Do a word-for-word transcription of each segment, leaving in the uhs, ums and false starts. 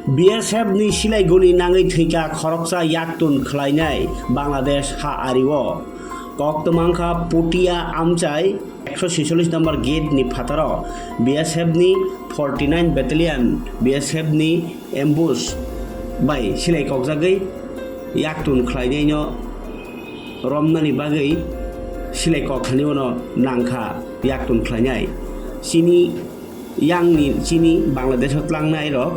B S F ni silai guli nangwi thwikha khoroksa yaktun khwlainai Bangladesh ha ario. Kok twmangkha Putia amchai ekso swicholish number gate ni phataro B S F ni forty nine battalion B S F ni ambush bai silai kokjagwi yaktun khwlainaino romnani bagwi silai kokthani uano nangkha yaktun khwlainai. Chini yangni chini Bangladesh o tlangnai rok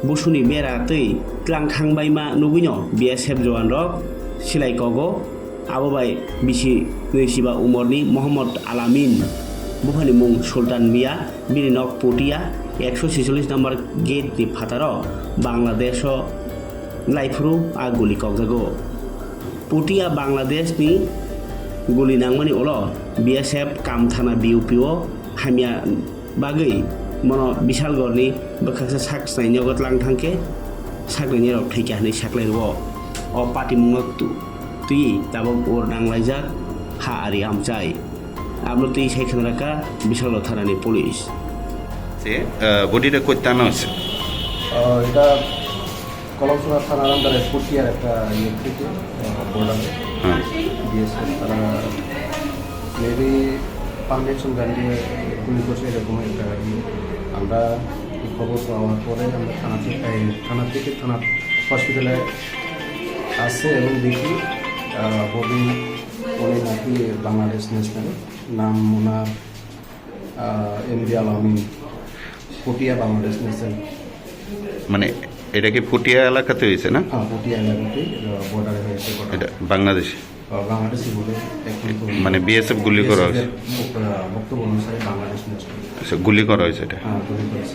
busuni bera twi tlang thangbaima nugwino B S F jowan rok silai kogo. Abo bai bisi nwi siba umorni Mohammad Alamin, buphani mung Sultan Mia, bini nok Putia, ekso swicholish number gate ni phataro Bangladesh o laiphuru a guli kokjago. Putia Bangladesh ni guli nangmani ulo B S F Kamthana B U P o hamya bagwi bono Bishalgorni bwkhaksa sak snai nogo tlang thangkhe saknaini rok thwikha hwnwi saklai rwo. O patimungno tu-, twi tabok ur nanglaijak ha ari amchai. Abno twi sai khna rakha Bishalgor thanani police. যে, আহ, বডিটা কই টানা হয়েছে? আহ, এটা কলমছড়া থানার আন্ডারে পটিয়ার একটা ইয়ে থেকে, আহ, বর্ডারে। হ্যাঁ। বিএসএফ তারা মেবি পারমিশন গান দিয়ে গুলি করছে, এরকম একটা ইয়ে। আমরা এই খবর পাওয়ার পরে আমরা থানা থেকে, এই থানা থেকে থানা হসপিটালে আসছে এবং দেখি, আহ, বডি উনি নাকি বাংলাদেশ ন্যাশনাল, নাম ওনার, আহ, এমডি আলামিন, পটিয়া বাংলাদেশ ন্যাশনাল। মানে এটা কি পটিয়া এলাকাতে হয়েছে না? হ্যাঁ, পটিয়া এলাকাতেই, আহ, বর্ডারে হয়েছে ঘটনা। এটা বাংলাদেশে? আহ, বাংলাদেশি বলে এখন তো মানে বিএসএফ গুলি করা হয়েছে? বিএসএফ এর বক-, আহ, বক্তব্য অনুসারে বাংলাদেশ ন্যাশনাল। আচ্ছা, গুলি করা হয়েছে এটা? হ্যাঁ, গুলি করেছে।